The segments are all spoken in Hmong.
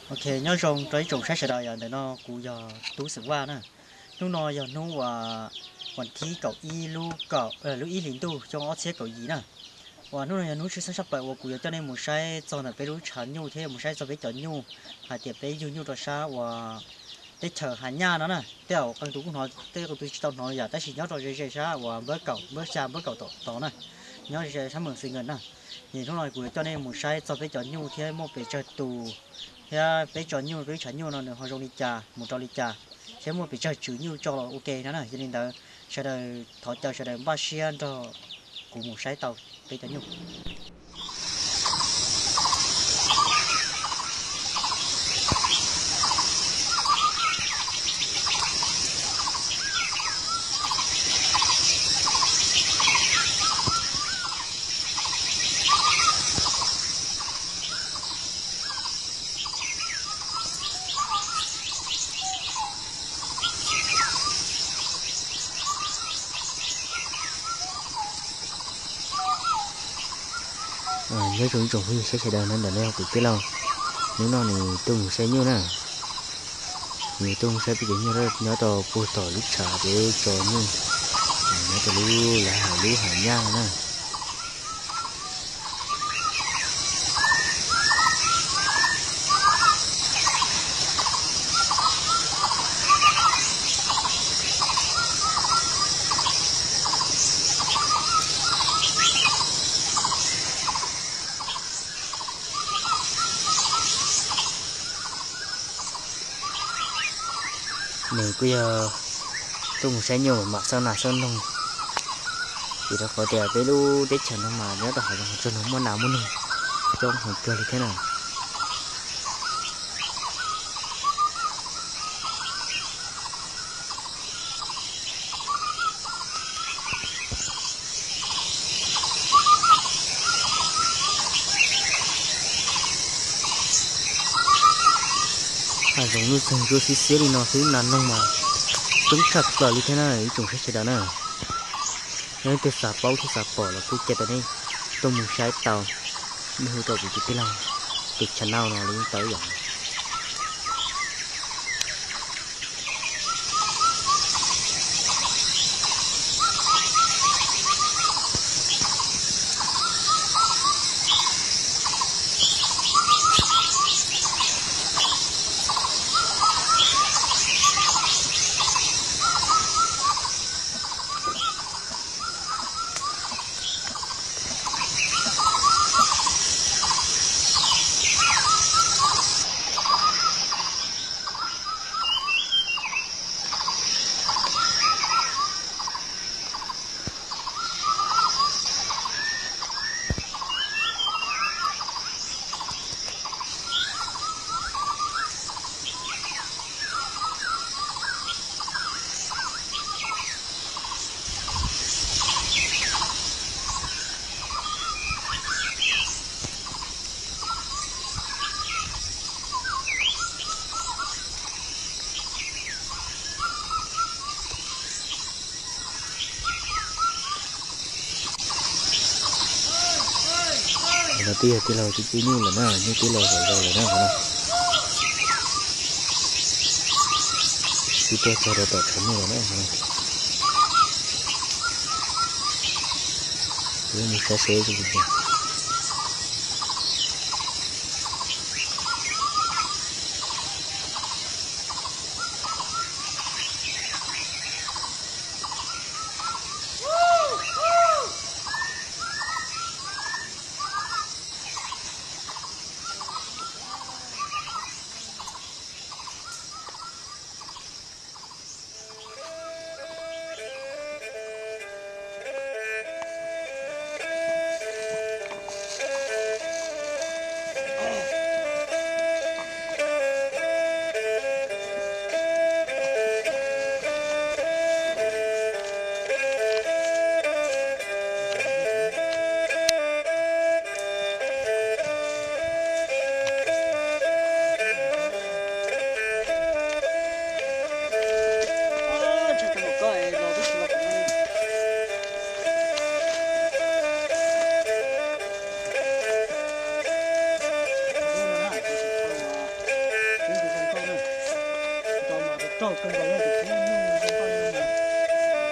Ok, nyob zoo rau ib tsoom saib sawv daws, yog ntawm no kuv yog Tub Xeem Vaj na. Hnub no yog hnub uas, uas thib kaum ib lub kaum, lub ib hlis ntuj xyoo ob txhiab kaum yim na. Uas hnub no yog hnub tshwj xeeb tshaj plaws uas kuv yuav coj nej mus saib txog ntawm peb lub tshav nyuj thiab mus saib txog peb cov nyuj, hais tias peb yug nyuj rau sab uas teb chaws Hav Nyaj no na. Tej zaum qee tus kuj hnov, tej qee tus tsis tau hnov yam, tab sis nyob rau ze ze sab uas npawb kaum, npawb xya, npawb kaum tom tod na, nyob ze sab Moos Xis Nkees na. Es hnub no kuv yuav coj nej mus saib txog peb cov nyuj thiab muaj pes tsawg tus, thiab peb cov nyuj, peb lub tshav nyuj no nws ho zoo li cas, mus rau li cas, thiab muaj pes tsawg tswm nyuj tso los ua ke no na. Yog li ntawd, sawv daws thov caw sawv daws npaj siab nrog kuv mus saib tau peb cov nyuj. Nyob zoo ib tsoom phooj ywg saib sawv daws, no ntawm no yog kuv tij laug, hnub no nws tuaj mus saib nyuj na. Nws tuaj mus saib peb cov nyuj nyob rau puag tom lub tshav peb tso nyuj, nyob rau lub, lawv hais lub Hav Nyaj na. Nws kuj yog tuaj mus saib nyuj mam xauj nas xauj noog, vim rau qhov tias peb lub teb chaws no mas nyob rau hauv zoov tsuas yog muaj nas muaj noog coob heev kawg li thiab na. Hav zoov nuj txeeg zuaj xiab xiab li no xwb, nas noog mas coob tshaj plaws li thiab na ib tsoom saib sawv daws na. Yog leej twg xav paub thiab xav pom los kuj cia rau nej tuaj mus saib tau, nej hu rau kuv tus tij laug tus channel no los yeej tau ib yam. No twb yog tij laug twb pib nyuj lawm na, nyuj twb los zom zaws lawm na. Twb tuaj txog rau tom tshav nyuj lawm na. Kuv mus saib seb. Rau kawg nkaus li, tus tub nyuj zoo nkauj no mas,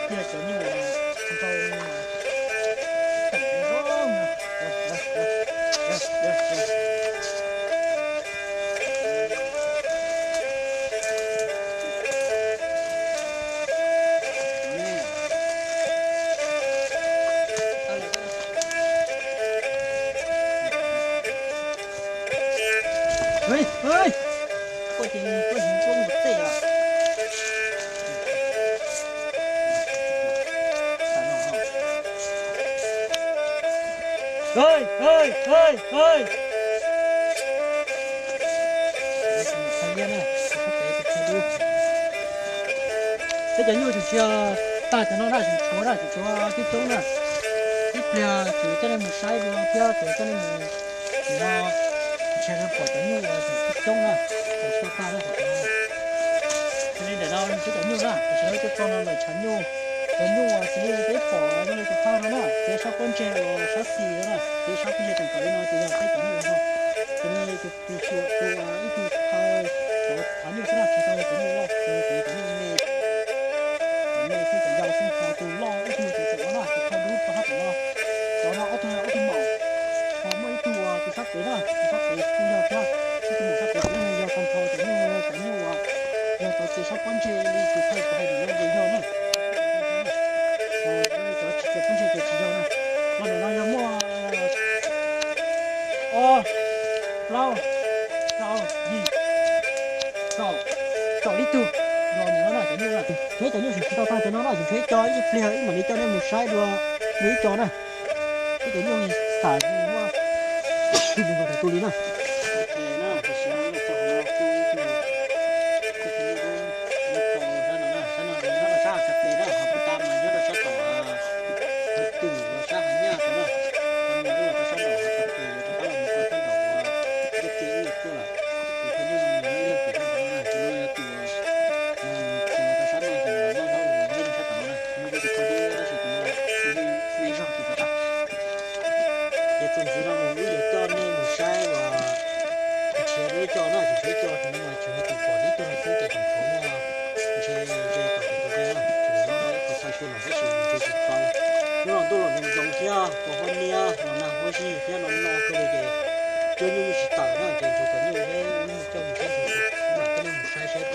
yog cov nyuj uas nrau teem zoo zoo. Ej, ej, koj ces koj hwv koj mus tej os. Ej, ej, ej, ej. Txhais liab na, txhais dub. Peb cov nyuj tseem tsis tag cov no na, tseem tshuav na, tseem tshuav coob coob na. Ib pliag kuv coj nej mus saib dua thiab kuv coj nej mus, no, ntshe pom cov nyuj uas tseem coob coob na, tseem tsis tag na. Xws li ntawm no peb cov nyuj na, tam sim no tuaj txog no lawm tshav nyuj, cov nyuj uas xws li peb pom zoo li tus phaj no na, peb sab pob ntseg uas sab xis no na, peb sab pob ntseg tseem kawm li no ces yog peb cov nyuj no. Ces nws tus tus xyuam tus ib tug thawj cov tshav nyuj xwb na, tsis tau yog cov nyuj loj, ces cov nyuj me, cov me xwb, cov yau xwb, ho tus loj ib tug tus tseem no na, tus thawj dub rau sab tom no. Cov no ob tug yog ob tug maum, ho muaj ib tug tus sab pem na, tus sab pem kuj yog thiab, ib tug maum sab pem kuj yog, yog tag nrho cov nyuj, cov nyuj uas yog cov txiav sab pob ntseg li tus thawj kuv hais ntawm no ces yog na. Cov tsis txiav pob ntseg ces tsis yog na. Ho ntawm no yog muaj ob, plaub, rau, yim, kaum, kaum ib tug. Yog ntawm no na cov nyuj na, ntshe cov nyuj tseem tsis tau tag cov no na, tseem tshuav ib co, ib pliag wb mam li coj nej mus saib dua, dua ib co na. Peb cov nyuj xam muaj li ntawm tus li na. Sab no nyob rau sab hav kab ples na, ho puag ta mas nyob rau sab tom, tus sab hav nyaj ntawd na. Ho no los rau sab nraum hav kab ples, rov qab los mus rau sab nraum uas dej kev ib yam tuaj lawm. Tus thawj nyuj no nws nyob ib leeg tim sab tom no na, tus no yog tus, tus no rau sab no ces nws loj hlob los nyob rau sab tom no na, nws yog tus thawj dub tab sis tus no me zog tim tom qab. Ces txuas ntxiv no mus wb yuav coj nej mus saib uas nrhiav dua ib co na, tseem tshuav ib co, tus no mas tseem yog tus pom ib tug no xwb ces tseem tshuav muaj ntshe ze kaum tawm tus ze na, tseem nyob rau ib qho txhais sua lawm tab sis nws ntshe tsis tau. Hnub no ntuj los nyoos nyoos thiab, pos huab niab los nag huab zig thiab no no kawg li ces cov nyuj yeej tsis tawm na, ces nrhiav cov nyuj thiab wb mus coj mus saib ntxiv, wb mam coj nej mus saib saib